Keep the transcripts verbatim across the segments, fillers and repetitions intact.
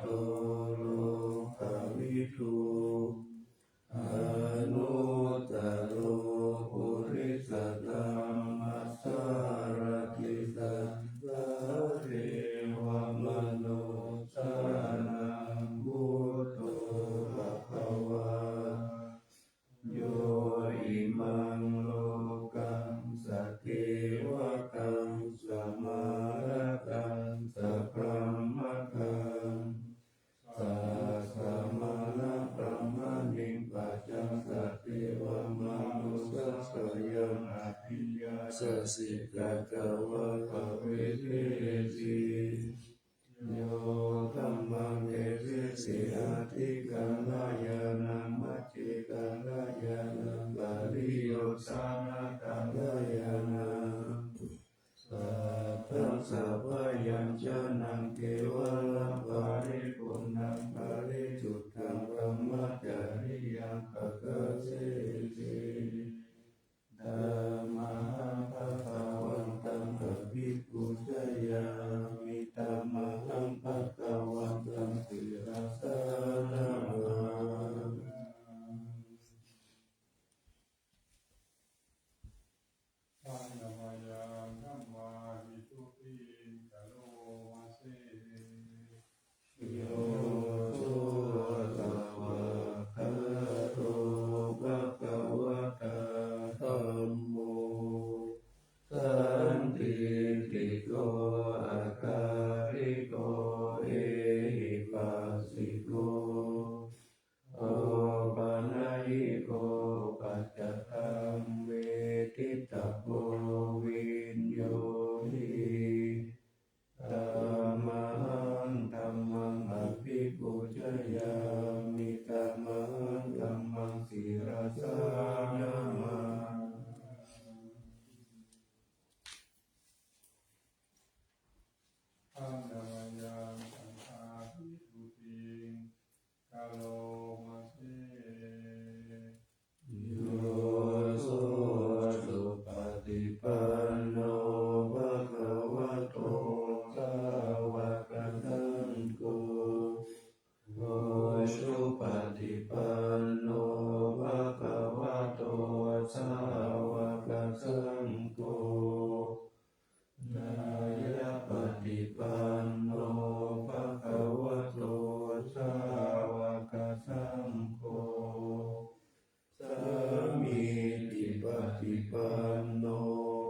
to lokavidū anuttaro purisadammasārathi satthā devamanussānaṃ buddho bhagavā. Yo imaṃ lokaṃ sadevaṃ samārakaṃ sabrahmakaṃ sassamaṇabrāhmaṇiṃ pajaṃ sadevamanussapāyaṃ abhiññāya katvā pavedesi. Yo dhammaṃ desesi antikkaraṇīyaṃ navakkaraṇīyaṃ pariyosānakaraṇīyaṃ satthaṃ sabyañjanaṃ kevalam paripūrṇaṃ parisuddhaṃ brahmacariyaṃ pakāseti. Tamhaṃ bhagavantaṃ abhipūjayāmi, tamhaṃ bhagavantaṃ sirasā namāmi. Handa mayaṃ dhammavisuddhiṃ karoma se. Yo so svākkhāto bhagavatā dhammo sandiṭṭhiko akāliko ehipassiko opanayiko paccattaṃ veditabbo viññūhī. Tamhaṃ dhammaṃ abhipūjayāmi, tamhaṃ dhammaṃ sirasā namāmi. Handa mayaṃ saṅghābhisuddhiṃ karoma se. Yo so supaṭipanno bhagavato sāvakasaṅgho, ujupaṭipanno bhagavato sāvakasaṅgho, ñāyapaṭipanno bhagavato sāvakasaṅgho, sāmīcipaṭipanno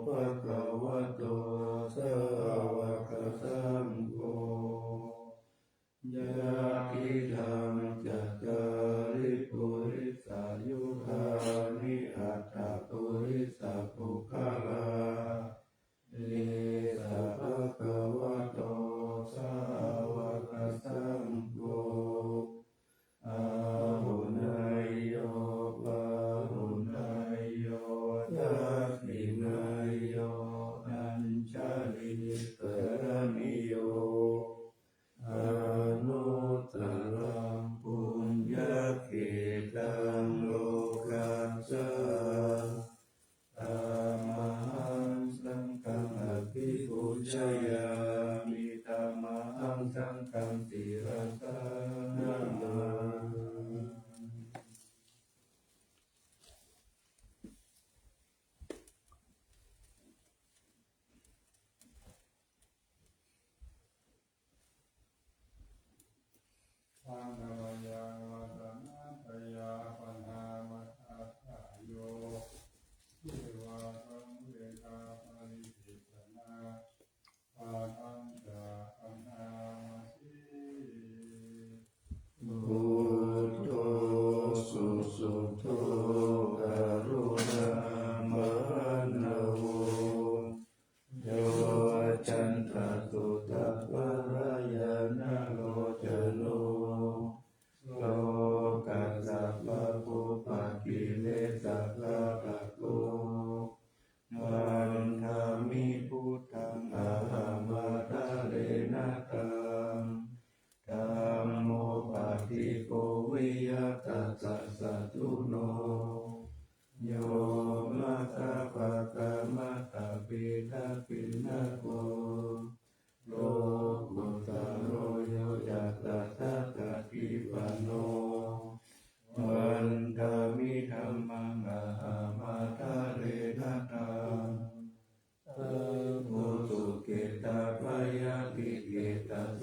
bhagavato sāvakasaṅgho, yadidaṃ cattāri purisayugāni aṭṭha purisapuggalā, esa bhagavato sāvakasaṅgho, āhuneyyo pāhuneyyo dakkhiṇeyyo añjalikaraṇīyo, anuttaraṃ puññakkhettaṃ lokassāti. Tamhaṃ saṅghaṃ abhipūjayāmi, tamhaṃ saṅghaṃ sirasā namāmi. Handa mayaṃ ratanattayabhānamantassa yo, devasāvakā paṇidhi janā, pāṭhañca abhiṇāma se. Buddho susuddho karuṇāmānavo, yoccantasuddhaparayanalocano,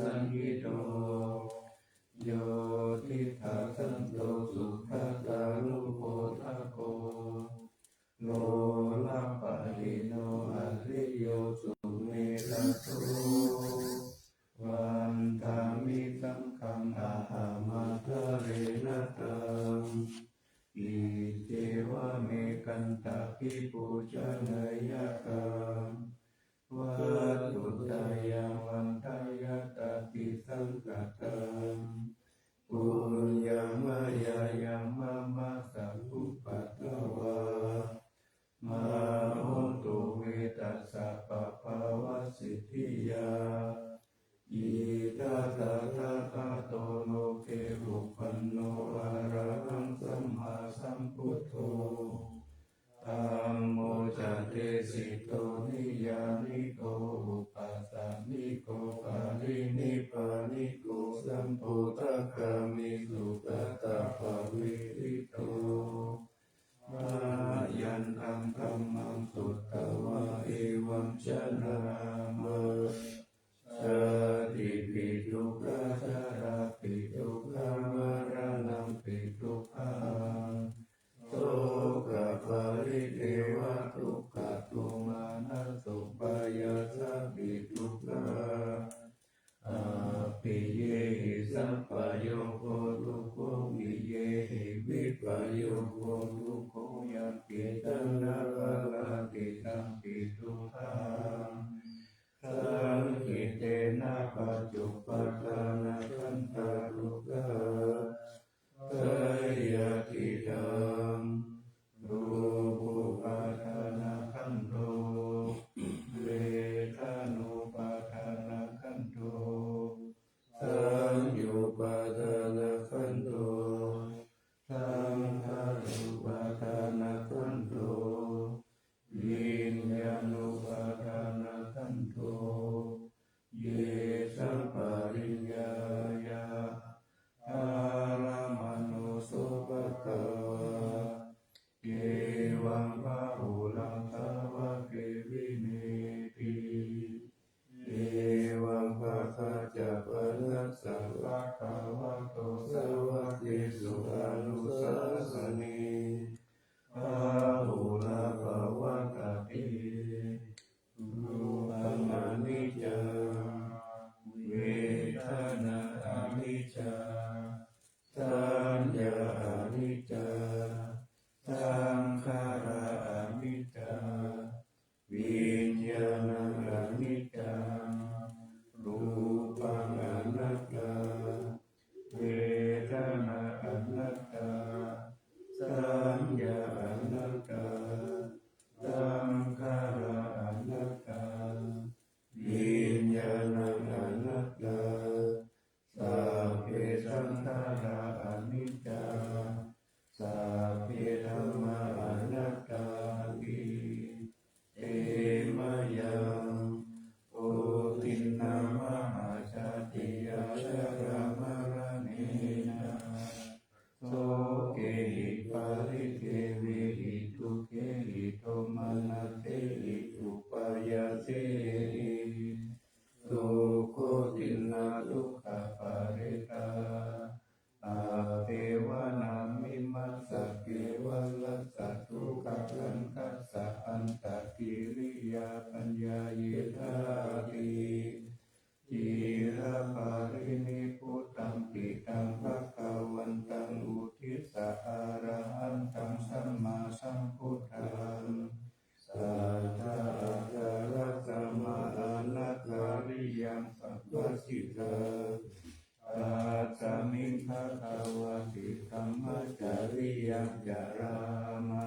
sañhito, yo diṭṭhasanto sugatānubodhako, lopapahīno ariyo sumedho, vandāmi saṅghaṃ ahamattarena taṃ. Iccevamekantabhipūjaneyyaṃ vatthuttayaṃ vandeyya tatthisaṅkhataṃ. Puññaṃ mayā yaṃ mama sabbupaddavā, mā hontu ve tassa pabhāvasiddhiyā. Idha tathāgato loke uppanno arahaṃ sammāsambuddho, dhammo ca desito niyyāniko upasāyiko parinibbāniko sambodhagāmi sugatābhāvaṃ ārito. Mayantaṃ dhammaṃ sutvā evaṃ janāma, jātipi dukkhā jarāpi dukkhā maraṇampi dukkhaṃ, sokaparidevadukkhadomanassupāyāsāpi dukkhā, appiyehi sampayogo dukkho, piyehi vippayogo dukkho, yadidaṃ na labhati tampi dukkhaṃ, saṅkhittena pañcupādānakkhandhā dukkhā, seyyathidaṃ. Rūpupādānakkhandho, vedanupādānakkhandho, saññupādānakkhandho, saṅkhārupādānakkhandho, viññāṇupādānakkhandho, ye saṃpariññāya ārammaṇo so bhagavā, evaṃ bahulaṃ sāvake vinetti, evaṃ bhagavā ca panassa bhagavato sāvakesu anusāsanī, bahulā pavattati. Rūpaṃ aniccaṃ, vedanā aniccā, saññā aniccā, saṅkhārā aniccā, viññāṇaṃ aniccaṃ. Rūpaṃ anattā, vedanā anattā, saññā anattā, saṅkhārā anattā, viññāṇaṃ anattā, sabbe saṅkhārā aniccā, sabbe dhammā anattāti. Te mayaṃ puthinā mahāsāseyya, jalamaṇaṇena sokehi paridevehi, dukkhehi domanassehi upāyāsehi. Dukkhotiṇṇadukkhaparitā, appevānamimassa kevalassa dukkhakkhandhassa antakiriyā paññāyedhāti. Ciraparinibbutampi taṃ bhagavantaṃ uddissa arahantaṃ sammāsambuddhaṃ, satthā ācārasamaṇānakāriyaṃ sabbasiddhaṃ. Tasmiṃ bhagavati dhammacariyā carāma,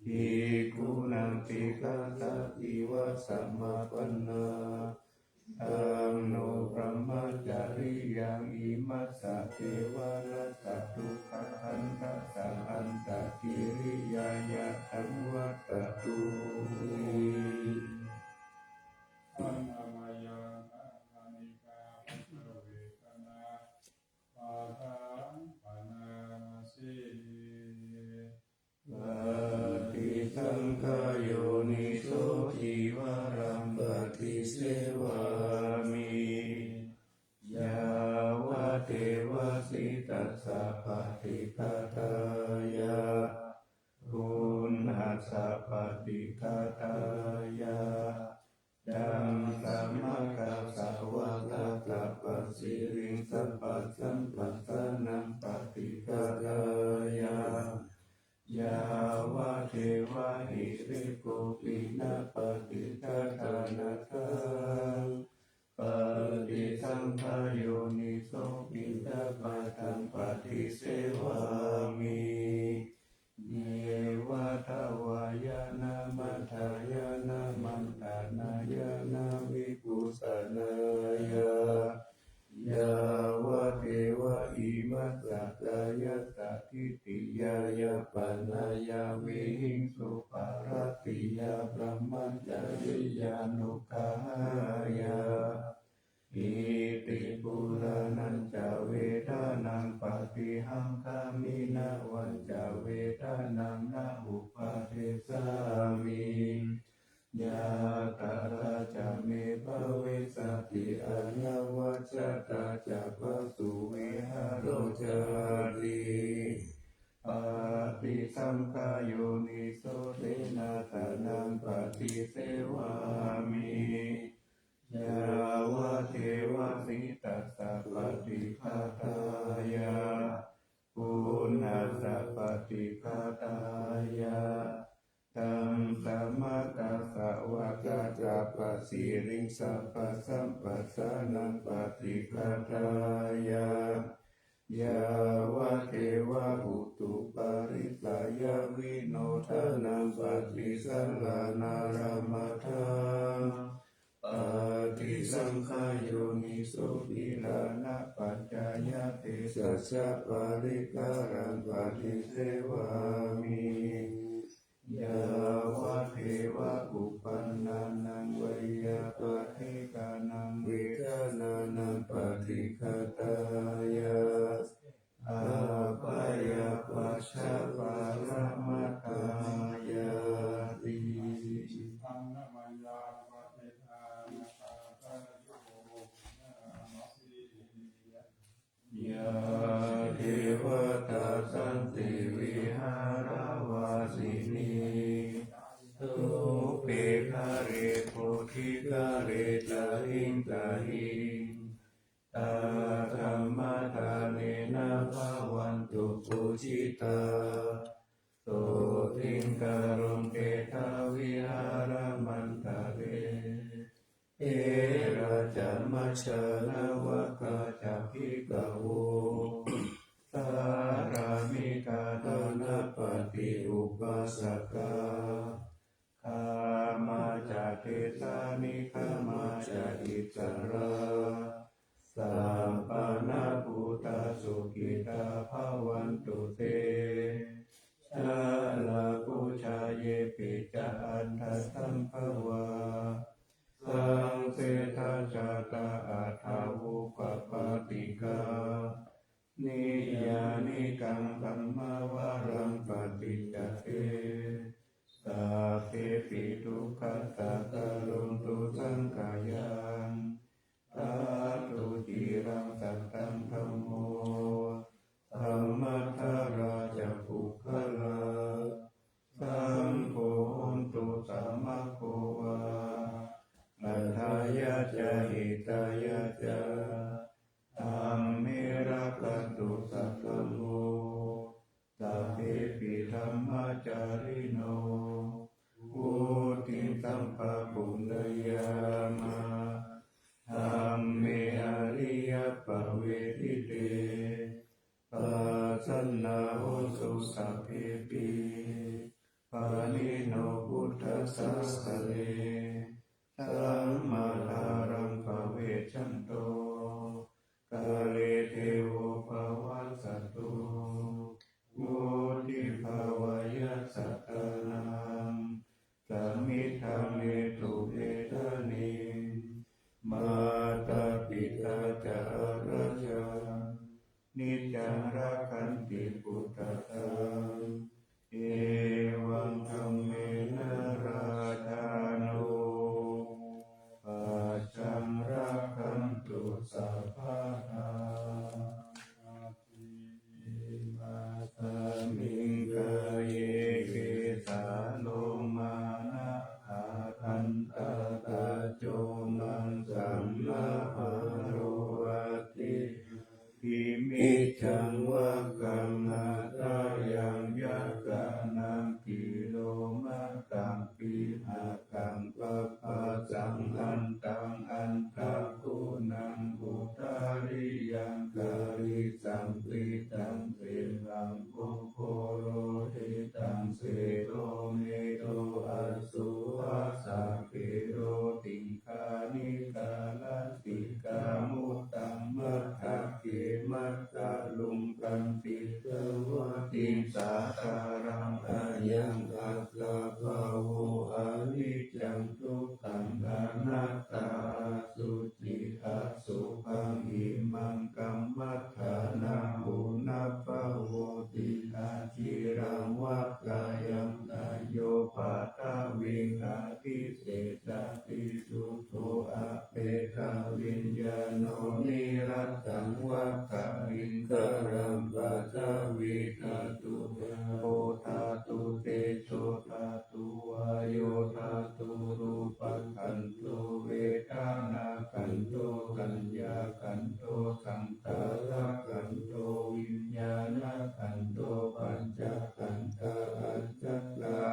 bhikkhūnaṃ sikkhāsādīva samāpannā. Taṃ no brahmacariyaṃ imassa kevalassa dukkhakkhandhassa antakiriyāya saṃvattatuṃ. Handa mayaṃ akālikā dukkhavedanā padaṃ bhaṇāma se. Paṭisaṅkhā yoniso cīvaraṃ paṭisevāmi. Sapaṭighātāya, puññassa paṭighātāya, Dhammamakkassa vaggatapasiriṃsapasamphassānaṃ paṭighātāya, yāvadeva hirikopinapaṭicchādanatthaṃ, paṭisaṅkhā yoniso piṇḍapātaṃ paṭisevāmi. Neva davāya na madāya na maṇḍanāya na vibhūsanāya, yāvadeva imassa kāyassa ṭhitiyā yāpanāya vihiṃsuparatiyā brahmacariyānuggahāya, iti purāṇañca vedanaṃ paṭihaṅkhāmi navañca vedanaṃ na uppādessāmi, yātrā ca me bhavissati anavajjatā ca phāsuvihāro cāti. Paṭisaṅkhā yoniso senāsanaṃ paṭisevāmi, yāvadeva sītassa paṭighātāya, puññassa paṭighātāya, dhammamakkassa vaggatapasiriṃsapasamphassānaṃ paṭighātāya, yāvadeva utuparissayavinodanaṃ paṭisallānārāmatthaṃ, paṭisaṅkhā yoniso gilānapaccayabhesajjaparikkhāraṃ paṭisevāmi, yāvadeva uppannānaṃ veyyābādhikānaṃ vedanānaṃ paṭighātāya, abyāpajjhaparamatāyāti. Yā devatā santi vihāravāsinī, thūpe ghare bodhighare tahiṃ tahiṃ, tā dhammadānena bhavantu pūjitā, sotthiṃ karontedha vihāramaṇḍale. Therā ca majjhā navakā ca bhikkhavo, sārāmikā dānapatī upāsakā, gāmā ca desā neggāmā ca issarā, sappāṇabhūtā sukhitā bhavantu te. Jalābujā yepi ca aṇḍasambhavā, saṃsedajātā athavopapātikā, niyyānikaṃ dhammavaraṃ paṭicca te, sabbepi dukkhassa karontu saṅkhayaṃ. Ṭhātu ciraṃ sataṃ dhammo, dhammaddharā ca puggalā, saṅgho hotu samaggo va, atthāya ca hitāya ca. Dhamme rakkhantu saddhammo, sabbepi dhammacārino, vuḍḍhiṃ sampāpuṇeyyāma, dhamme ariyappavedite. Pasannā hontu sabbepi, pāṇino buddhasāsane, sammādhāraṃ pavecchanto, kāle devo pavassatu. Vuḍḍhibhāvāya sattānaṃ, samiddhaṃ netu medaniṃ, mātā pitā ca atrajaṃ, niccaṃ rakkhanti puttakaṃ, evaṃ dhammena rājāno, pajaṃ rakkhantu sabbadā. Cāvakaṃ athāyaṃ yakkhānaṃ tilomakampi hakaṃ papphāsaṃ antaṃ antaguṇaṃ udariyaṃ karīsaṃ pittaṃ seṭṭhaṃ pubbo lohitaṃ sedo medo assu vasā kero tiṅ khānīkarā tikkā muttaṃ matthake matthaluṅganti dvattiṃ sādaraṃ. Ayaṃ attabhāvo aniccaṃ dukkhaṃ anattā asuci asubhaṃ imaṃ kammadānā punabbhavoti aciraṃ va khayaṃ khayo paṭhaviṃ adhisessati suddho apetaviññāṇo niratthaṃ va kaliṅgaraṃ paṭhavī dhātu āpo dhātu tejo dhātu vāyo dhātu rūpakkhandho vedanākkhandho saññākkhandho saṅ khārakkhandho viññāṇakkhandho pañcakkhandhā aññatra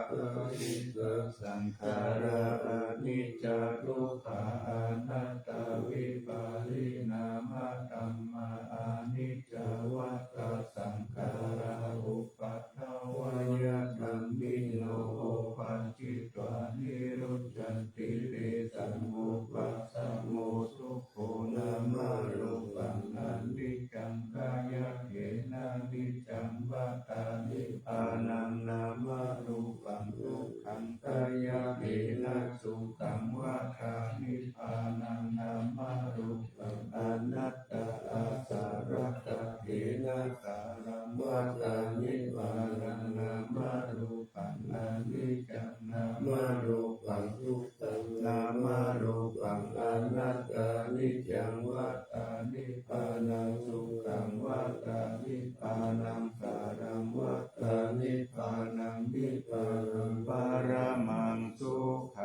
aniccasaṅkhārā aniccā dukkhā anattā vipariṇāmadhammā aniccā vata saṅkhārā uppādavayadhammino uppajjitvā nirujjhanti tesaṃ vūpasamo sukho nāmarūpaṃ aniccaṃ khayatena niccaṃ vata nibbānaṃ nāmarūpaṃ dukkhaṃ khayatena sukhaṃ vata nibbānaṃ nāmarūpaṃ anattā āsaratthaṃ khena sāraṃ vata nibbānaṃ nāmarūpaṃ aniccaṃ nāmarūpaṃ dukkhaṃ nāmarūpaṃ anattā niccaṃ vata nibbānaṃ sukhaṃ vata nibbānaṃ sāraṃ vata nibbānaṃ nibbānaṃ paramaṃ sukhaṃ.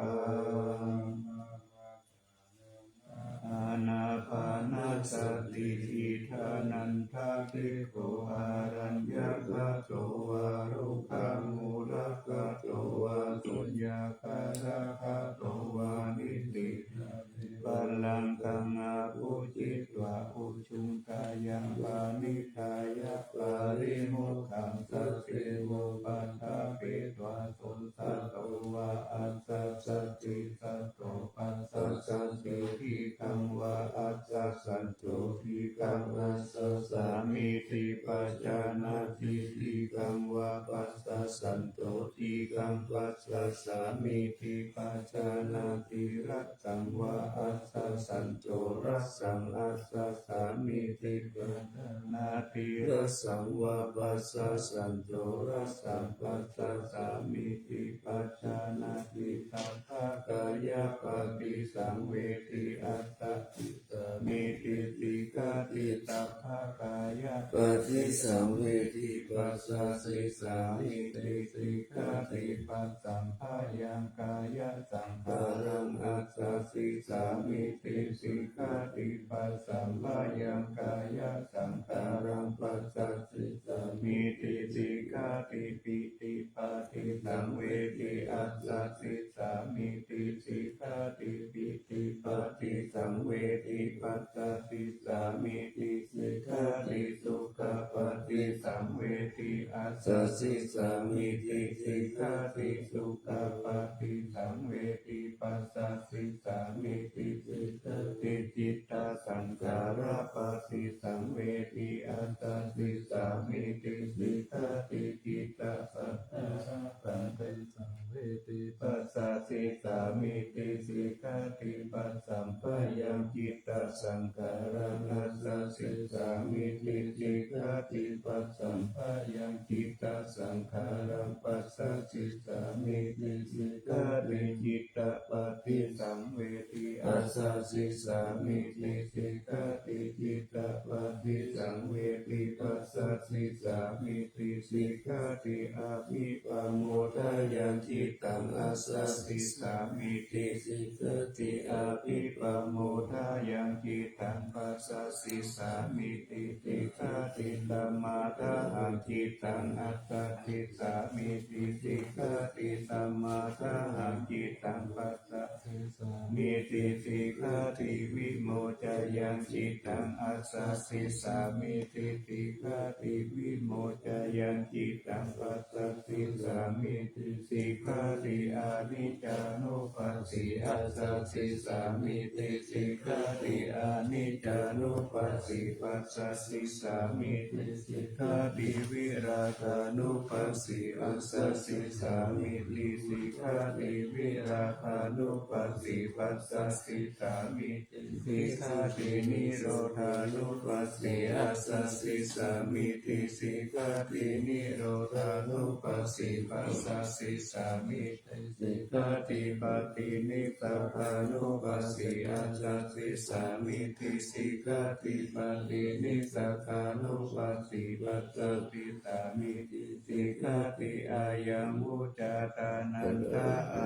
Ānāpānasati. Idānantakkhe kho araññagato vā rukkhamūlagato vā suññakāragato vā nisidhassi pallaṅkaṃ abhujitvā ujuṃ kāyaṃ paṇidhāya pārimokkhāsadevo paṭṭhapetva so satto vā assasati satto passasati dīghaṃ vā assasatto dīghaṃ assasāmīti pajānāti dīghaṃ vā passasatto dīghaṃ passasāmīti pajānāti rassaṃ vā assasatto rassaṃ assasāmīti pajānāti rassaṃ vā passasatto rassaṃ passasāmīti pajānāti sabbakāyapaṭisaṃvedi assasissāmīti sikkhati sabbakāyapaṭisaṃvedi passasissāmīti sikkhati passamphayaṃ kāyasaṅkhāraṃ assasissāmīti sikkhati passamphayaṃ kāyasaṅkhāraṃ passasissāmīti sikkhati pītipaṭisaṃvedi assasissāmīti sikkhati pītipaṭisaṃvedi passasissāmīti sikkhati sukhapaṭisaṃvedi assasissāmīti sikkhati sukhapaṭisaṃvedi passasissāmīti sikkhati cittasaṅkhārapaṭisaṃvedi assasissāmīti sikkhati cittasaṅkhārapaṭisaṃvedi passasissāmīti sikkhati passamphayaṃ cittasaṅkhāraṃ assasissāmīti sikkhati passamphayaṃ cittasaṅkhāraṃ passasissāmīti sikkhati cittapaṭisaṃvedi assasissāmīti sikkhati cittapaṭisaṃvedi passasissāmīti sikkhati abhipamodāyaṃ cittaṃ assasissāmīti sikkhati abhipamodāyaṃ cittaṃ passasissāmīti mīti sikkhāti, samādāhaṃ cittaṃ assajjissāmīti sikkhāti, samādāhaṃ cittaṃ passaddhissāmīti sikkhāti, vimoccayya cittaṃ assajjissāmīti sikkhāti, vimoccayya cittaṃ passaddhissāmīti sikkhāti, aniccānupassī assajjissāmīti sikkhāti, aniccānupassī passaddhissāmīti sikkhāti, virāgānupassī assajjissāmīti sikkhāti, virāgānupassī passaddhissāmīti sikkhāti, nirodhānupassī assajjissāmīti sikkhāti, nirodhānupassī passaddhissāmīti sikkhāti, paṭinissagānupassī assajjissāmīti sikkhāti, paṭinissagānupassī passaddhissāmīti sikkhāti, ayaṃ vuccāta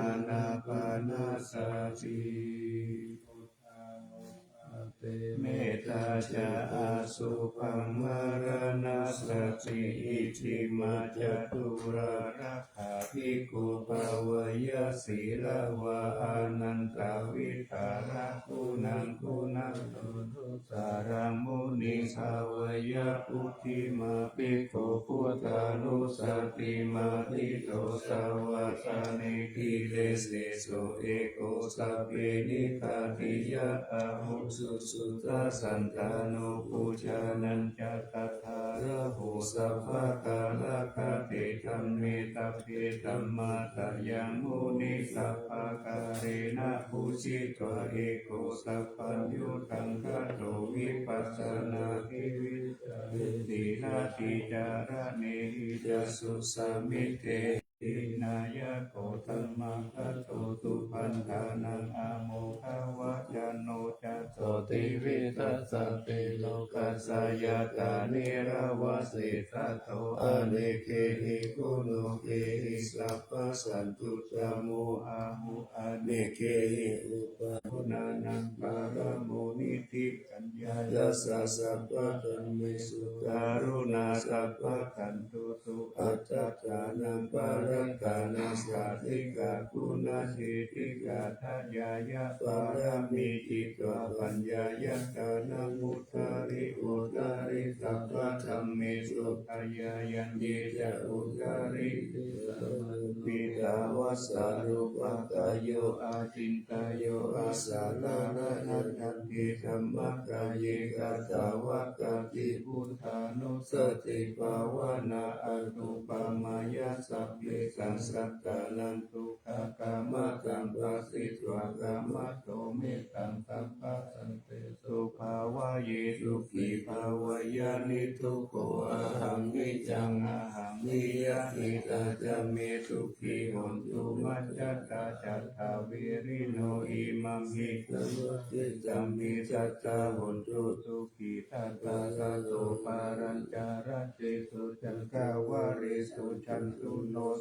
ānāpāna sati. Metā ca asubhaṃ maraṇassati, iccima catūlā dagghā bhikkhū bhāweyya sīlavā, anantaviddhālaguṇaguṇato nusāraṃ muniṃ bhāweyya. Puthimā bhikkhū buddhānussatī matthito, savāhane giriseso eko, sabbe nibbāti yathā bhummā suddhā santano. Pujanañca tatra raho, sabbakārakkhate dhamme, sabbe dhammā tayajjunā muni, sabbakālena pūjitā eko, sabbaññutaṃ kāto vipassanābhivicāreti, rattiṃ caraṇehi ca sudhammike, nāyako dhammagato supaṇṇānaṃ, āmodavacano ca so tividhasate, lokassa yātā nirāsayuṃ, tato ānekhehi guṇokehi, sabbattha santuttamo ahu, ānekhehi upaguṇānaṃ paramo niddhi. Paññāya ca sabbadhammesu, karuṇā sabbadhantusu, attānaṃ parittānaṃ, sādhikā guṇaseṭṭhikā, dāyāya pāramī citvā, paññāya ca namuttari uttari, sabbadhammesu dāyāyādi ca uttari. Piṭṭhāvasarūpakāyo, acintayyo āsaraṇayatanti, dhammakāye katavākati, buddhānussatibhāvanā, anuppamāya sabbesaṃ, sattānaṃ dukkhaṃ khamatha, bhāsitva khamatu mettaṃ, sabbasantesu bhāvaye, sukhī bhāveyya, niddukkho ahaṃ, niccaṃ ahaṃ, niyyānikaṃ ca me, sukhī hontu, majjhattā ca dvilino, imaṃ hi dhammadesanāmi, sadā hontu sukhī. Tathāgato pālañcaratesu, cakkavāḷesu janesu,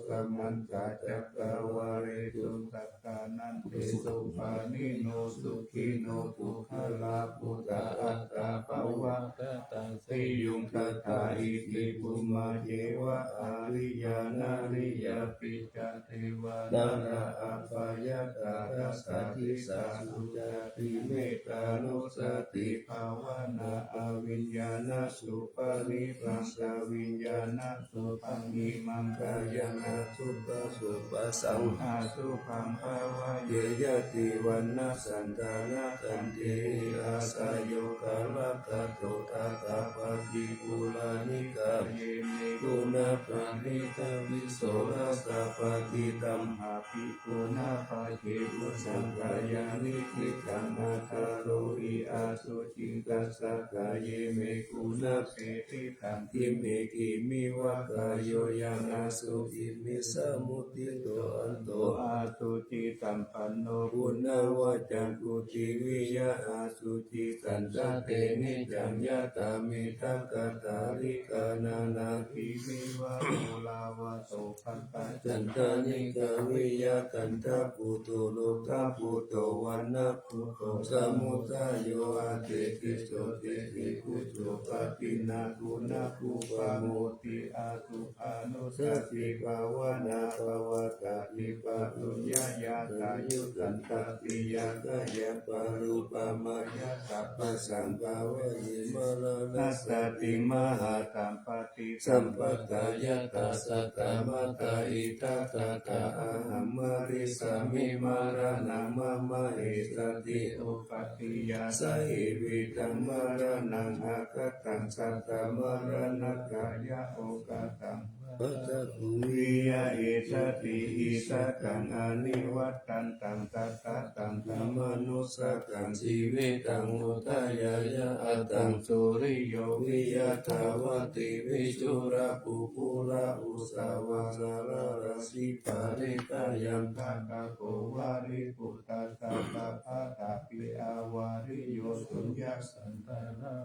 samantā cakkavāḷesu, attānantesu pāṇino, sukhino puggalā, bhūtā attabhāvaṃ, gatāsi yuṃ gathā, iti bhummā ceva ariyanāriyāpi ca, devā nalā apayantaṃ, dasadisā sujāti, mettā nussatībhāvanā, aviññāṇasubhāviṃ, saviññāṇasubhāviṃ, imaṃ kāyaṃ asubhaṃ, subhasaṃ asubhaṃ, bhāvaye, yadi vaṇṇasantana, kantehi āsayo, kālakato tathāpatti, purāṇikā ye me, guṇā paṇītā, visorasā paṇītā, tamhā bhikkhunā, pacchimaṃ saṅkhāya niṭṭhitaṃ, akaro hi asuciṃ, tassa kāye me, guṇaseṭṭhitaṃ, ime khemiyā kāyo, yaṃ asuciṃ, me samuṭṭhito, anto asucisampanno, guṇavaccaṃ, puthiviyaṃ asuciṃ, sañcate niccaṃ, yathā me dakkhatā, Sālīkarṇānaṃ iva pulabbato. Kaṭṭhacandānikaviya kaṭṭhaputto, lotaputto, vaṇṇaputto, samuddayo āseti, jotibhujjo pāpiṇhā guṇapūpamo. Ṭhi asubhānussati bhāvanāppattā, khippātuññayā sāyuttā, tatiyaṃ khayyaṃ parūpamayaṃ, sabbasaṃ bhāvaye maraṇassati, mahāsampatti sampadā. Yathā jātā mātā pitāmhā, ahaṃ marissāmi maraṇaṃ mama essati okāsi. Yassa hi vidaṃ maraṇaṃ aggaṭaṃ, tathā maraṇassa yā okāsaṃ, padakkhiṇaṃ essati, icchataṃ anivajjataṃ, tattha taṃ khamatha, sukhaṃ jīvitaṃ udayāya. Attaṃ suriyo viya dvāvatī, visurā puggalā uṇhissavā, sabrahmā sippaṭitāyā, gaṇḍako vāriputtassa, sabbattapi avāreyya. Suññā sadā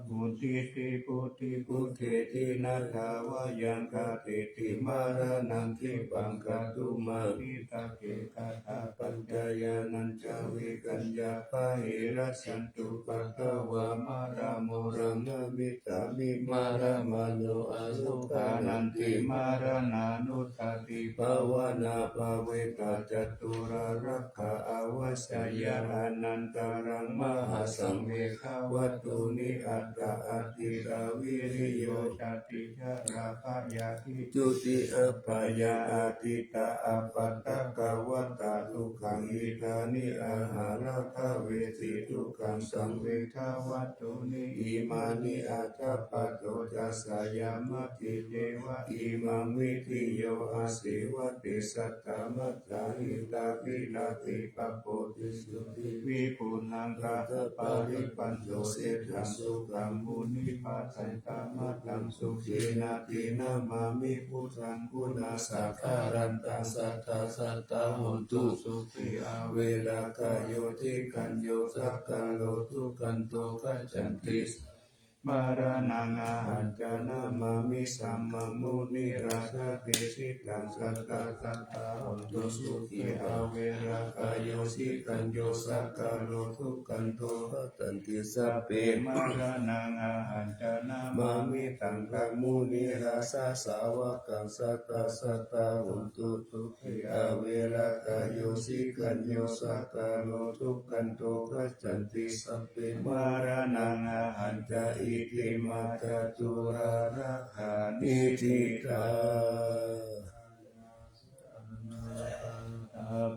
mucciṃ buddhibhūtehi, na dvāyaṃ kañcitti maraṇaṃ, khippaṃ kātumatthe. Kaṭṭhapācayānañca vigaññā, bāhirajjhattupaddavā, mārā murā gamisāmi, mārā murā pāturahaṃ, āsu jānāti maraṇānussatī. Bhāvanābhāvitā ca tūlā, rakkhatha apāyā anantarā, mahāsaṅghe kāhāvatthūni, aṭṭha āsitā: viriyo, sati, sārā, bhāyā, pītutī, apāyā, āsitā, apātakā, vatthā, dukkhamhi. Tāni āhārā, dvesi, dukkhasaṃvedanavatthūni, imāni addhābbato cassa, yamāhi ceva imaṃ, vitiyo āsi, vati, satta, mattā, hitvā, virāgi, pāpoti, suci, vipulāgappabhāvipañño, seṭṭhaṃ sukhaṃ munivaravacanaṃ, sukhiṃ atthi namāmi buddhaṃ, guṇākaraṃ sadā, sadā hontu sukhī averā. Khayo cittayo sakkāro, dukkhato gacchanti, maraṇaṃ ahañca namāmi, dhammaṃ munirājadesitaṃ, sadā sadā hontu sukhī averā. Khayo cittayo sakkāro, dukkhato gacchanti, sabbe, maraṇaṃ ahañca namāmi, saṅghaṃ munirājasāvakaṃ, sadā sadā hontu sukhī averā. Khayo cittayo sakkāro, dukkhato gacchanti, sabbe, maraṇaṃ ahañca. Iti mattha tūlā rakkhaṇe diṭṭhā.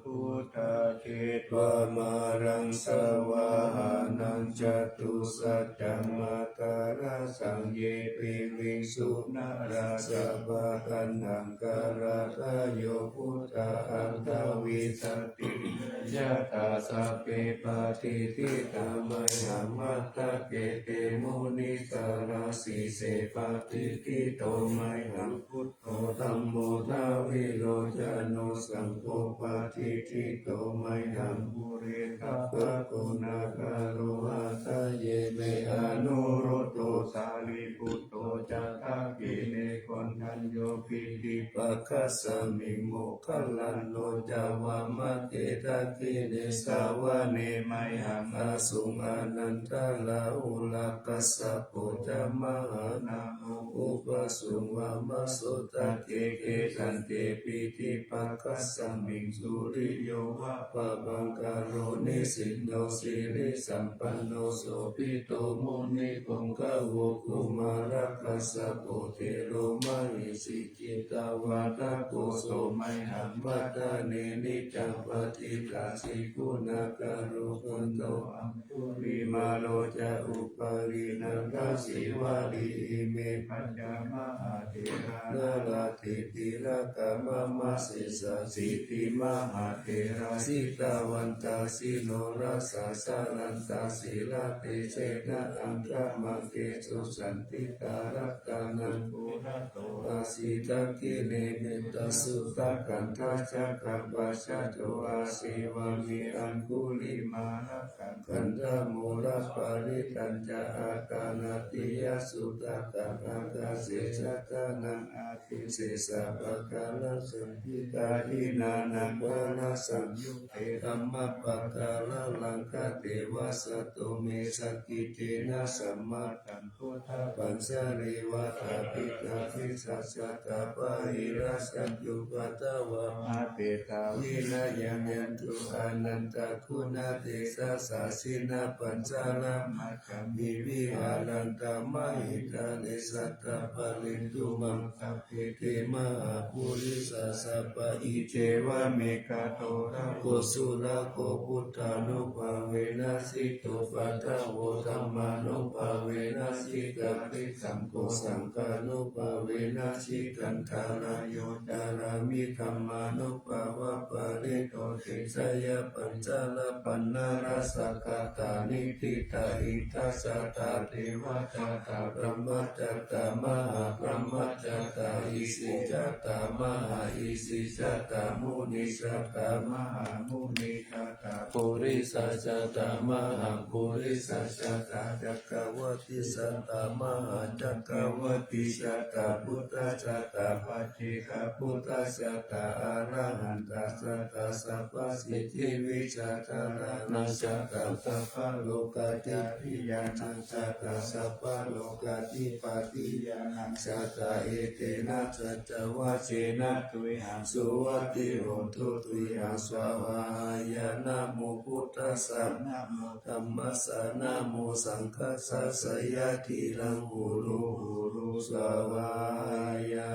Buddhā jetvā māraṃ savāhanaṃ, catusaccāmatarasaṃ, ye piviṃsu narāsabhā. Taṇhaṅkarādayo buddhā aṭṭhavīsati, nayathā sabbe patiṭṭhitā, mayhaṃ matthake te munissarā. Sīse patiṭṭhito mayhaṃ buddho, dhammo dvilocano, saṅgho patiṭṭhito mayhaṃ, ure sabbaguṇākaro. Hadaye me anuruddho, sārīputto ca dakkhiṇe, koṇḍañño piṭṭhibhāgasmiṃ, moggallāno ca vāmake. Dakkhiṇe savane mayhaṃ, āsuṃ ānandarāhulā, kassapo ca mahānāmo, ubhāsuṃ vāmasotake. Kesante piṭṭhibhāgasmiṃ, suriyo va pabhaṅkaro, nisinno sirisampanno, sobhito munipuṅgavo. Kumārakassapo thero, mahesī cittavādako, so mayhaṃ vadane niccaṃ, patiṭṭhāsi guṇākaro. Puṇṇo aṅgulimālo ca, upālī nandasīvalī, ime panca mahātherā, nalāṭe tilakā mama. Sesāsīti mahā Mahātherā jitavantā jinorasā, jalantā sīlatejena aṅgamaṅgesu saṇṭhitā. Ratanaṃ purato āsi dakkhiṇe mettasuttakaṃ, dhajaggaṃ pacchato āsi vāme aṅgulimālakaṃ. Khandhamoraparittañca āṭānāṭiyasuttakaṃ, ākāse chadanaṃ āsi sesā pākārasaṇṭhitā. Hīnānaṃ varasaṃyutte dhammapākāralaṅkate, vasato me sakiccena sammataṃ buddhapañjareva. Ṭhāpitābhijajjhatā bāhirajjhattupaddavā, āpetā vinayaṃ yantu anantaguṇatejasā. Jinapañjaramaj jhamhi viharantā mahītale, sattappālentu maṃ sabbe te mahāpurisāsabhā. Iccevamekanto rāhulā surakkho, buddhānubhāvena jitupaddavo, dhammānubhāvena jitārisaṅgho, saṅghānubhāvena jitantarāyo, carāmi dhammānubhāvapālito. Tisayapañjarapaṇṇarasaṃkhātā niṭṭhitahitāyatā, devajātā brahmajātā mahābrahmajātā, isijātā mahāisijātā, munijātā mahāmunijātā, purisajātā mahāpurisajātā, cakkavatti jātā mahācakkavattijātā, buddhajātā paccekabuddhajātā, arahantā jātā sabbasiddhivijjādharānaṃ jātā, sabbalokadhipatiyānaṃ jātā, sabbalokadhipatiyānaṃ jātā, etena saccavajjena tuyhaṃ suvatthi hotu, tuyhaṃ svāhāya. Namo buddhassa, namo dhammassa, namo saṅghassa, jayasīlaṃ hotu, hotu svāhāya.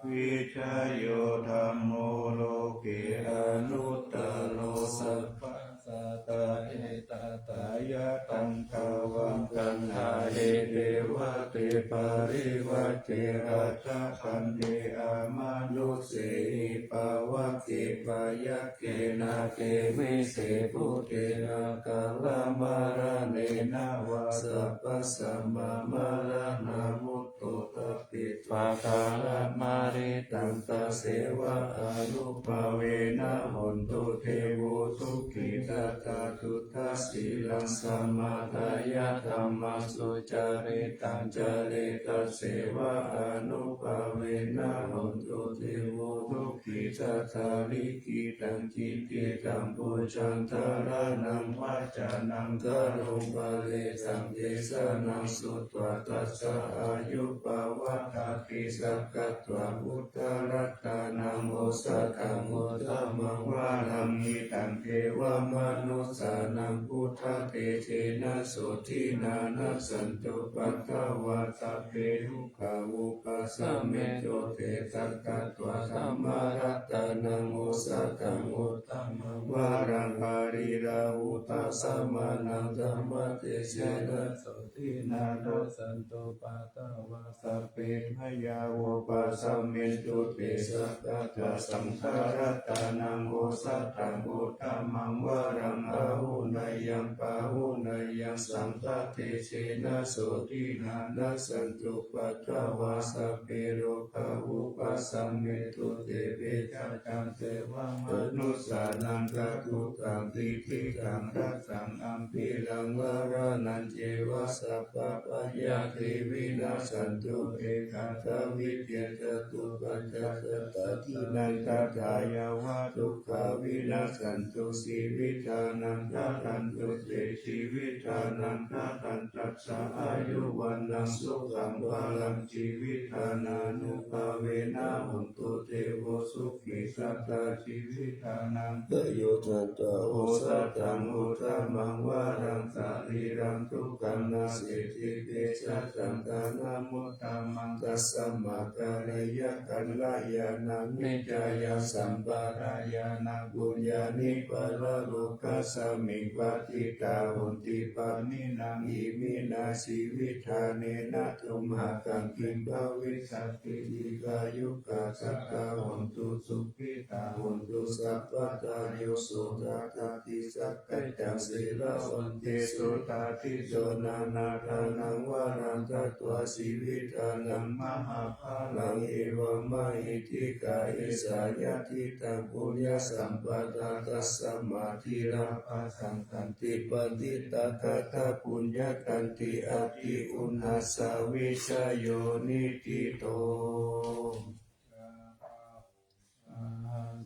Vijayo dhammo loke anuttaro, sabba satthā etattha yataṃ tvaṃ gaṇhāhi devate parivajje, rakkhaṃ bandhe amanussehi, pāvake bhayagge nāge viseṃ bhūte, akantaṃ maraṇena vā sabbasmā maraṇā mutto, tappi tvā kālaṃ mariṃ taṃ, tasseva ānubhāvena hotu devo sukhī. Sadā suddhasīlaṃ samādāya dhammaṃ sucaritaṃ care, tasseva ānubhāvena hotu devo sukhī. Sadā likhitaṃ cintitaṃ pūjaṃ dhāraṇaṃ vācanaṃ garuṃ pāresaṃ desanaṃ sutvā tassa āyu pavaḍḍhatīti. Sakkatvā buddharatanaṃ osathaṃ uttamaṃ varaṃ, hitaṃ devamanussānaṃ buddhatejena sotthinā, nassantupaddavā sabbe dukkhā vūpasamentu te. Sakkatvā dhammaratanaṃ osathaṃ uttamaṃ varaṃ, pariḷāhūpasamanaṃ dhammatejena sotthinā, nassantupaddavā sabbe bhayā vūpasamentu te. Sakkatvā saṅgharatanaṃ osathaṃ uttamaṃ varaṃ, āhuneyyaṃ pāhuneyyaṃ saṅghatejena sotthinā, nassantupaddavā sabbe rogā vūpasamentu te. Veggincā devamanussānaṃ accadukkhaṃ tiṭṭhitaṃ, dassaṃ ambhiraṃ maraṇañceva sabbabhayā te vinassantu. Ekadā vittā catuppañca satadīnaṃ, tathāyeva dukkhā vinassantu jīvitānaṃ dadantu te. Jīvitānaṃ dadantassā āyu vaṇṇaṃ sukhaṃ balaṃ, jīvitānānubhāvena hontu devo sukhī. Sadā jīvitā nāyuddhantā osathaṃ uttamaṃ varaṃ, sarīraṃ dukkhānaṃ siddhivīsajaṃ, ṭhānamuttamaṃ tasmā kāleyya kalyāṇaṃ nityāya sampādāya, na puññāni paralokasmiṃ patiṭṭhā honti pa Iminā jīvitadānena tumhākaṃ kiṃ bhavissati? Dīghāyukā sadā hontu, sukhitā hontu sabbadā. Yo sotthā atthi sakkaccaṃ sīlavantesu, tādīso nānatthaṃ varaṃ datvā, jīvitadaṃ mahapphalaṃ, evammahiddhikā esā yadidaṃ puññasampadaṃ. Tasmā dhīrā bhāsante paṇḍitāgatā, puññakkhetti atthi uṇhissa, vijayo niṭṭhito.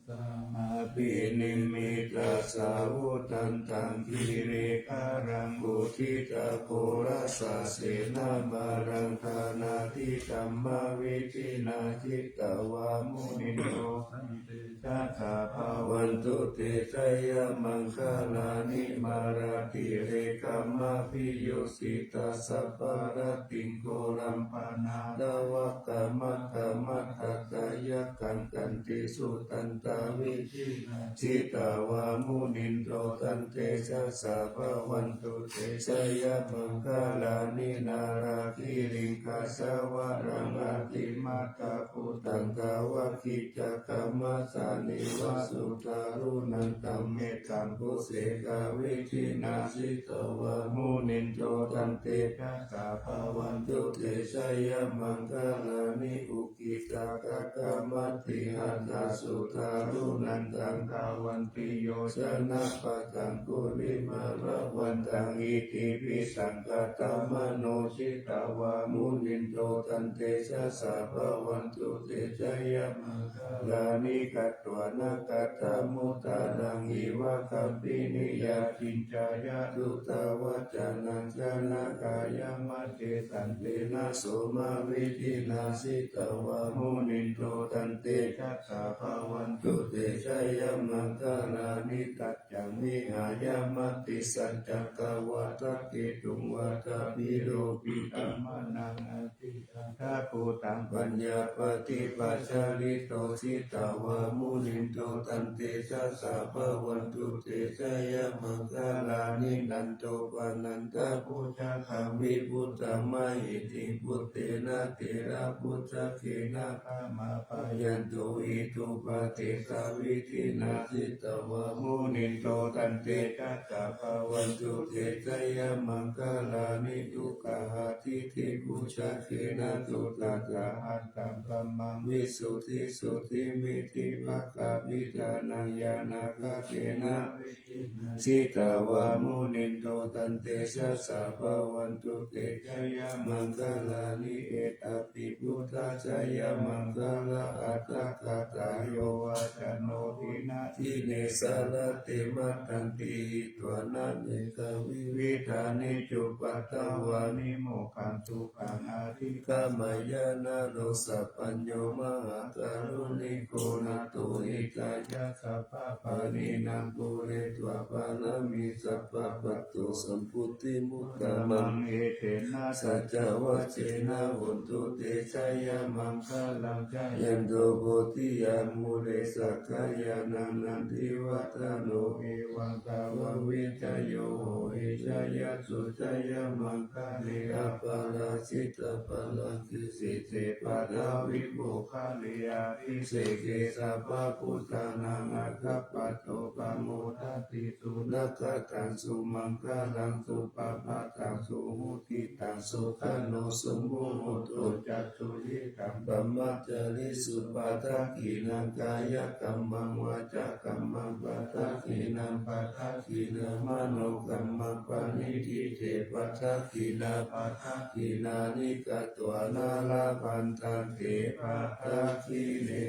Sahassamabhinimmitasāvudhantaṃ, girigajaṃ uditaghorasasenamāraṃ, dānādidhammavidhinā jitavā munindo, tantejasā bhavantu te jayamaṅgalāni. Mārātirekamabhiyujjhitasabbarattiṃ, ghorampanāḷavakamakkhamathaddhayakkhaṃ, khantīsudantavidhinā jitavā munindo, tantejasā bhavantu te jayamaṅgalāni. Nāḷāgiriṃ gajavaraṃ atimattabhūtaṃ, dāvaggicakkamasanīva sudāruṇantaṃ, mettambusekavidhinā jitavā munindo, tantejasā bhavantu te jayamaṅgalāni. Ukkhittakhaggamatihatthasudāruṇantaṃ, dhāvantiyojanapathaṅgulimālavantaṃ, iddhībhisaṅkhatamano jitavā munindo, tantejasā bhavantu te jayamaṅgalāni. Katvāna kaṭṭhamudaraṃ iva gabbhinīyā, ciñcāya duṭṭhavacanaṃ janakāyamajjhe, santena somavidhinā jitavā munindo, tantejasā bhavantu te jayamaṅgalāni. Saccaṃ vihāya matisaccakavādaketuṃ, vādābhiropitamanaṃ atiandhabhūtaṃ, paññāpadīpajalito jitavā munindo, tantejasā bhavantu te jayamaṅgalāni. Nandopanandabhujagaṃ vibudhaṃ mahiddhiṃ, puttena therabhujagena damāpayanto, iddhūpadesavidhinā jitavā munindo, tantejasā bhavantu te jayamaṅgalāni. Duggāhadiṭṭhibhujagena sudaṭṭhahatthaṃ, brahmaṃ visuddhijutimiddhibakābhidhānaṃ, ñāṇāgadena vidhinā jitavā munindo, tantejasā bhavantu te jayamaṅgalāni. Etāpi buddhajayamaṅgalaaṭṭhagāthā, yo vācano dinadine sarate matandī, hitvānanekavividhāni cupaddavāni, mokkhaṃ sukhaṃ adhigameyya naro sapañño. Mahākāruṇiko nātho, hitāya sabbapāṇinaṃ, pūretvā pāramī sabbā, patto sambodhimuttamaṃ. Etena saccavajjena, hotu te jayamaṅgalaṃ. Jayanto bodhiyā mūle, sakyānaṃ nandivaḍḍhano, evaṃ tvaṃ vijayo hohi, jayassu jayamaṅgale. Aparājitapallaṅke, sīse paṭhavipokkhare, abhiseke sabbabuddhānaṃ, aggappatto pamodati. Sunakkhattaṃ sumaṅgalaṃ, supabhātaṃ suhuṭṭhitaṃ, sukhaṇo sumuhutto ca, suyiṭṭhaṃ brahmacārisu. Padakkhiṇaṃ kāyakammaṃ, vācākammaṃ padakkhiṇaṃ, padakkhiṇaṃ manokammaṃ, paṇidhī te padakkhiṇā, padakkhiṇāni katvāna, labhantatthe padakkhiṇe.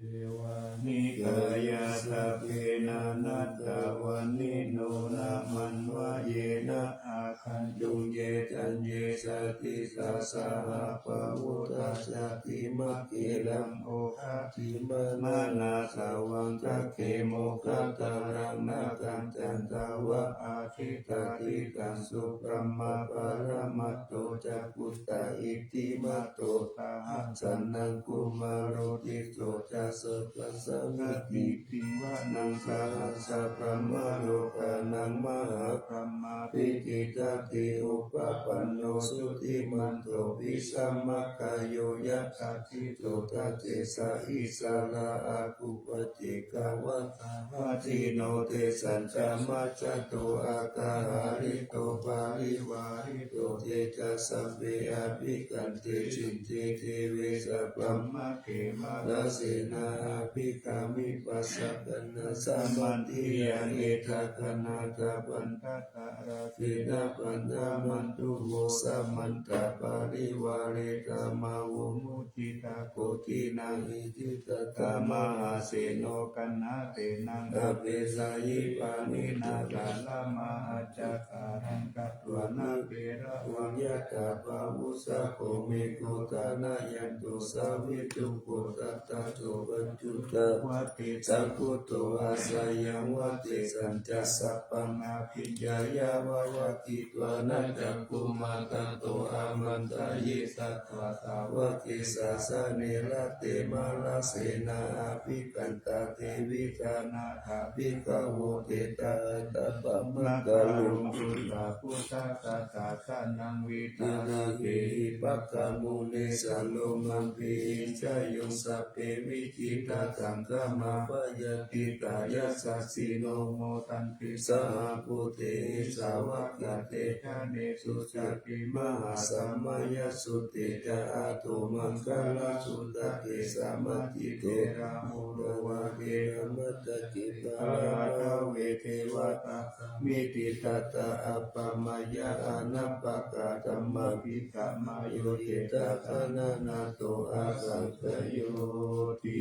Devānikāyā sabbe, nānattavaṇṇino, nāmanvayena āgañchuṃ, ye caññe sadisā saha, pavutthajātimakkhīlaṃ, oghatiṇṇamanāsavaṃ. Dakkhemoghataraṃ nāgaṃ, candaṃva asitātitaṃ, subrahmā paramatto ca, putta iddhimato saha, sanaṅkumāro tisso ca, sakkasamitiṃ vanaṃ sahassabrahmalokānaṃ mahābrahmābhitiṭṭhati. Upapanno jutimanto bhismākāyo yasassi so, dasettha issarā āgū paccekavasavattino. Tesañca majjhato oghatiṭṭhito parivārito, te ca sabbe abhikkante sinde deve sabrahmake. Mārasenā abhikkāmi passa kaṇhassa mandiyaṃ, etha gaṇhatha bandhatha rāgena bandhamatthu vo. Samantā parivāretha mā vo muñcittha koci naṃ. Iti tattha mahāseno kaṇhasenaṃ apesayi, pāṇinā talamāhacca khalaṃ katvāna bheravaṃ. Yathā pāvussako megho thanayanto savijjuko, tattha so paccudāvatti saṅkuddho asayaṃvase. Tañca sabbaṃ abhiññāya vavakkhitvāna cakkhumā, tato āmantayi satthā sāvake sāsane rate. Mārasenā abhikkantā te vijānātha bhikkhavo, te ca ātappamakaruṃ. Buddhaṃ buddhaṃ sāsanaṃ vītarāgehi pakkāmuṃ, nesaṃ lomampi iñjayuṃ. Sabbe vijitasaṅgāmā bhayātītā yasassino, modanti saha bhūtehi sāvakā te janesutāti. Mahāsamayasutte ca ātomaṅgalasuttaṭṭhe, sabbāji therā mūḷho vācekā matandī, gārāhave devatā samitiṃ tatra appamayā, anāpukā dhammā bhikkhāma yo cittā gaṇanātho asaṅkhayoti.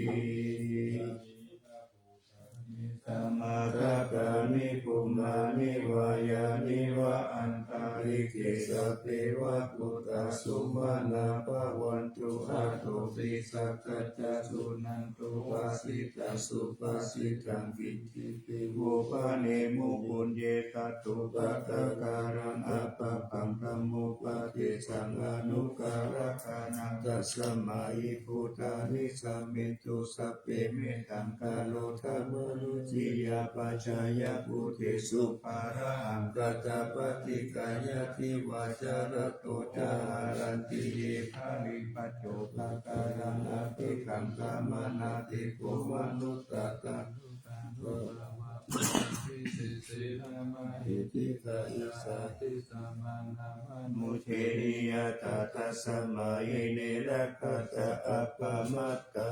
Samādakkhāni bhummāni vā yāni va antalikkhe, sabbe va bhūtā sumanā bhavantu athopi sakkacca suṇantu bhāsitaṃ subhāsitaṃ kiñcipi vo bhaṇemu puññe kathupakāraṃ appapaṃ dhammūpadesaṃ anuggahākaraṃ tasmā hi bhūtā nisāmethu sabbe mettaṃ karotha mānusiyā pajāya bhūtesu pāṇahaṃ katvā paṭiggaṇhati vācarato ca haranti ye baliṃ paccopakāraṃ abhikkantā manā te kho manussā mahiddhikā issati samaṇamanussariyā tathasmā hi ne rakkhatha appamattā.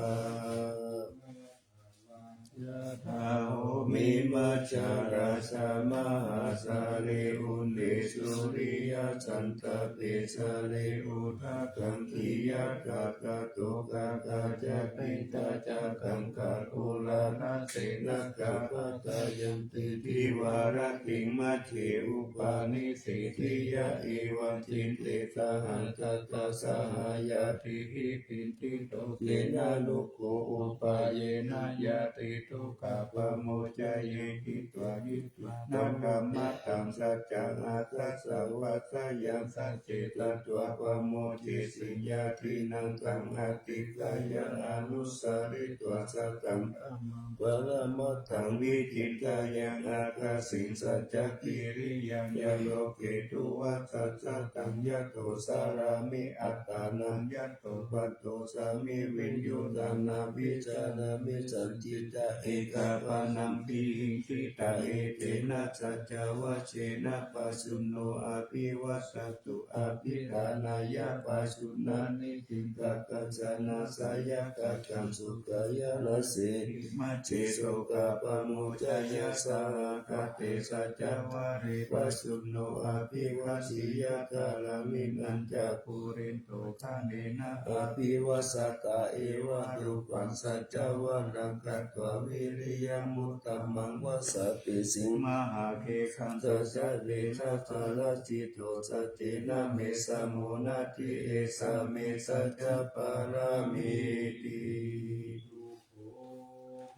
Yathā bhummimajjharasā mahāsāgare udesu riya santape sāre udakaṃ khiyatha tadokā ca khitā ca gaṅgā uḷārase nāgā pātayanti girivarattiṃ majjhe upanissati. Yā evaṃ diṭṭhi saha tatra saha ñātibhi piṇḍi to kena loko upāyena ñātidukkhā pamuccayeti. Taṃ kammaṭṭhaṃ saccaṃ ākāsa vasayaṃ sacce tatvā pamuccesi ñātinaṃ taṃ adhikkāya anusaritvā sataṃ dhammaṃ paramatthaṃ vichittā yaṃ ākāsiṃ saccakiriyañca loke tuvaṭṭhaṃ sataṃ yato carāmi attānaṃ yato paṭṭhosāmi viññūhīnaṃ vijānāmi sañcittaṃ ekapāṇaṃ tiṭṭhitaṃ etena saccavajjena pajjunno abhivassato abhiṭhānāya pajjunaṃ nisinnaṃ kaccena seyyathākaṃ sukhāya rase. Imaṃ se sokā pamuccaya saha kate saccavajje pajjunno abhivajjiya kālāni nañca pūrentu khaṇena abhivajjatā evaṃ rūpaṃ saccavajjena katvā viriyamuttamaṃ vassapi sīhāva saccaṃ saccavajjena parajito saccena me samo natthi esā me saccapāramīti.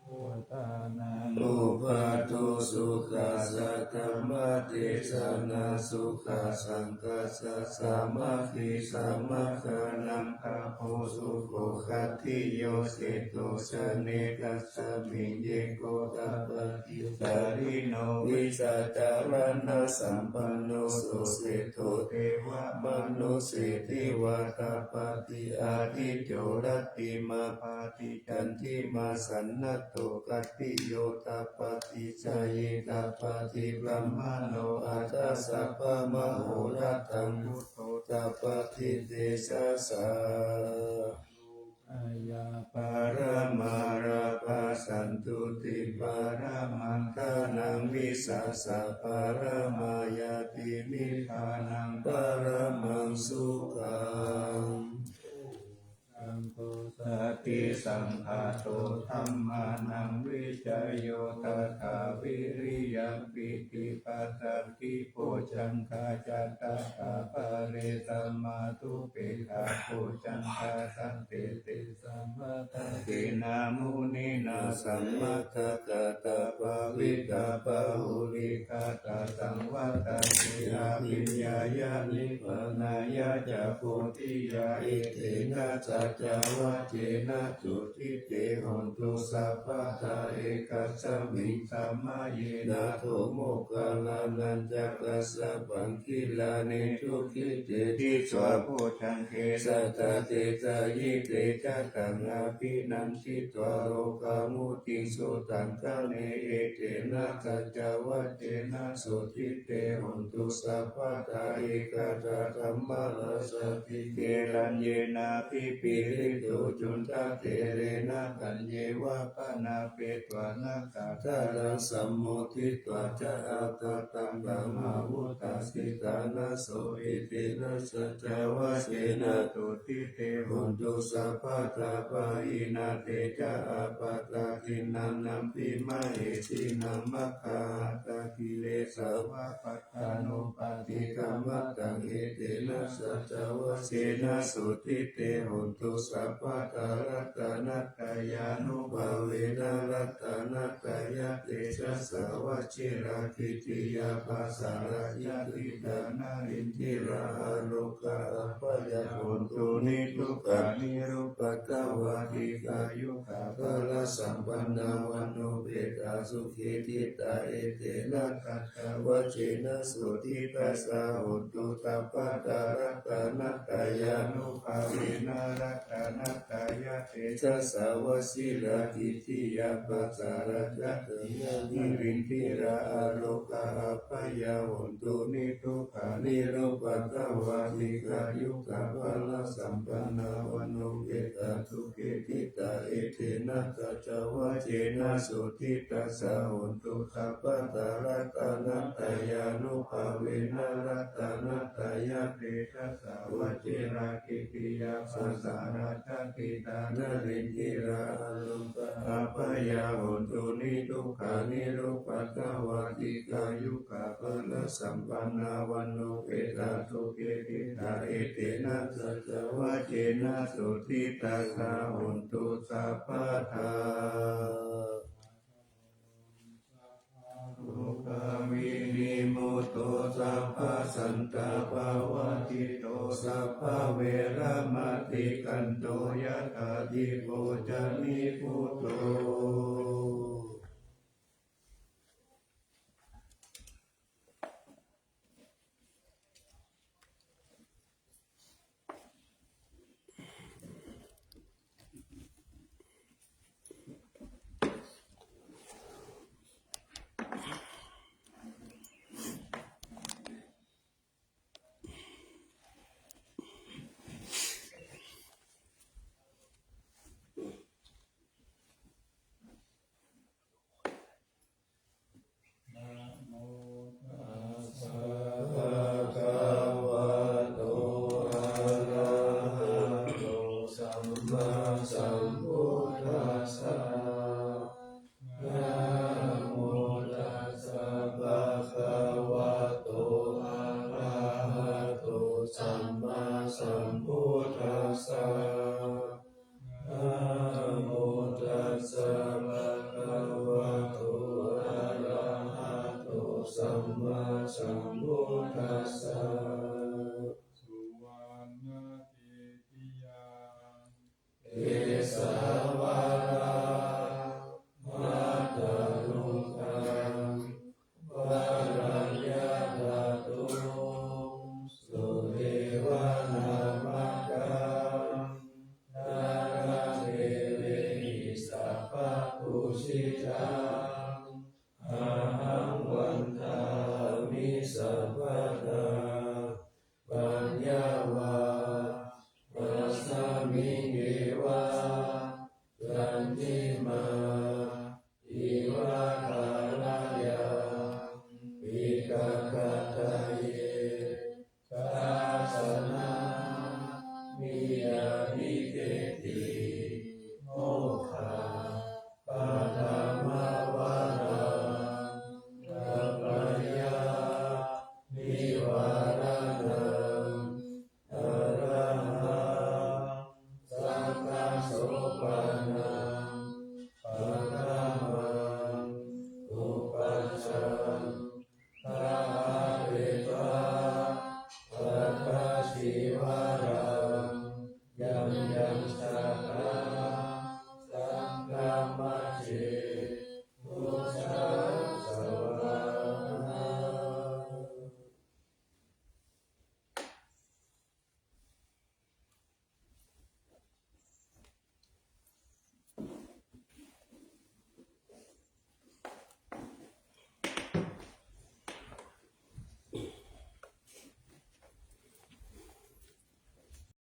bhūtānaṃ upādo sukhā saddhammadesanā sukhā saṅghassa sāmaggī samaggānaṃ tapo sukho khattiyo seṭṭho janetasmiṃ ye gottapaṭisarino vijjācaraṇasampanno so seṭṭho devamanusse devatāpati ādicco rattimābhāti candimā sannaddho khattiyo tāpati jhāyī tāpati brāhmaṇo atha sabbamahorattaṃ buddho tāpati tejasā. Yā paramā lābhā santuṭṭhi paramaṃ dhanaṃ vissāsa paramā ñāti nibbānaṃ paramaṃ sukhaṃ. Saṅgho satisaṅkhāto dhammānaṃ vicayo tathā viriyaṃ pīti passaddhi bojjhaṅgā ca tathāpare samādhupekkhabojjhaṅgā santete sammatthena munina sammadakkhātā bhāvitā bahulīkatā saṃvattanti abhiññāya nibbānāya ca bodhiyā etena saccavajjena sotthi te hotu sabbadā. Ekasmiṃ samaye nātho moggallānañca kassapaṃ gilāne dukkhite disvā bojjhaṅge satta desayi te ca taṃ abhinanditvā rogā mucciṃsu taṅkhaṇe etena saccavajjena sotthi te hotu sabbadā. Ekadā dhammarājāpi gelaññenābhipīḷito cundattherena taññeva bhaṇāpetvāna tādaraṃ sammoditvā ca ātappamakaṃ brahmā vuṭṭhāsi ṭhānaso etena saccavajjena sotthi te hotu sabbadā. Pahīnā te ca ābādhā tiṇṇannampi mahesinaṃ maggāhatakilesā va pattānuppattidhammataṃ etena saccavajjena sotthi te hotu sabbadā. Ratanattayānubhāvena ratanattayatejasā vajirakkhittiyā pasārajjati dānarindirā arogā apāyā hontu nidukkhā nirupaddavā dīghāyukā balasampannā vaṇṇopetasukhiṭṭhitā etena saccavajjena sotthi tassa hotu sabbadā. Ratanattayānubhāvena ratanattayatejasā vajirakkhittiyā pasārajjati dānarindirā arogā apāyā hontu nidukkhā nirupaddavā dīghāyukā balasampannā vaṇṇopetasukhiṭṭhitā etena saccavajjena sotthi tassa hotu sabbadā. Ratanattayānubhāvena ratanattayatejasā vajirakkhittiyā pasārajjati dānarindirā arogā apāyā hontu nidukkhā nirupaddavā dīghāyukā balasampannā vaṇṇopetasukhiṭṭhitā etena saccavajjena sotthi tassa hotu sabbadā. Rogā vinimutto sabbasantāpavajjito sabbaveramatikkanto yathādhikko carāmi buddho. Suvaṇṇaketuyaṃ kesavāhamatthanugaṃ varaṃ yatatuṃ sudevanāmakam nāgakhemehi sabbapūjitaṃ ahaṃ vandāmi sabbadā. Paññā va tasmiṃ eva candimā iva kālayaṃ piṭakattaye. Dasanā miya nikketi mokkhaparamā varaṃ. Apāya nivāraṇā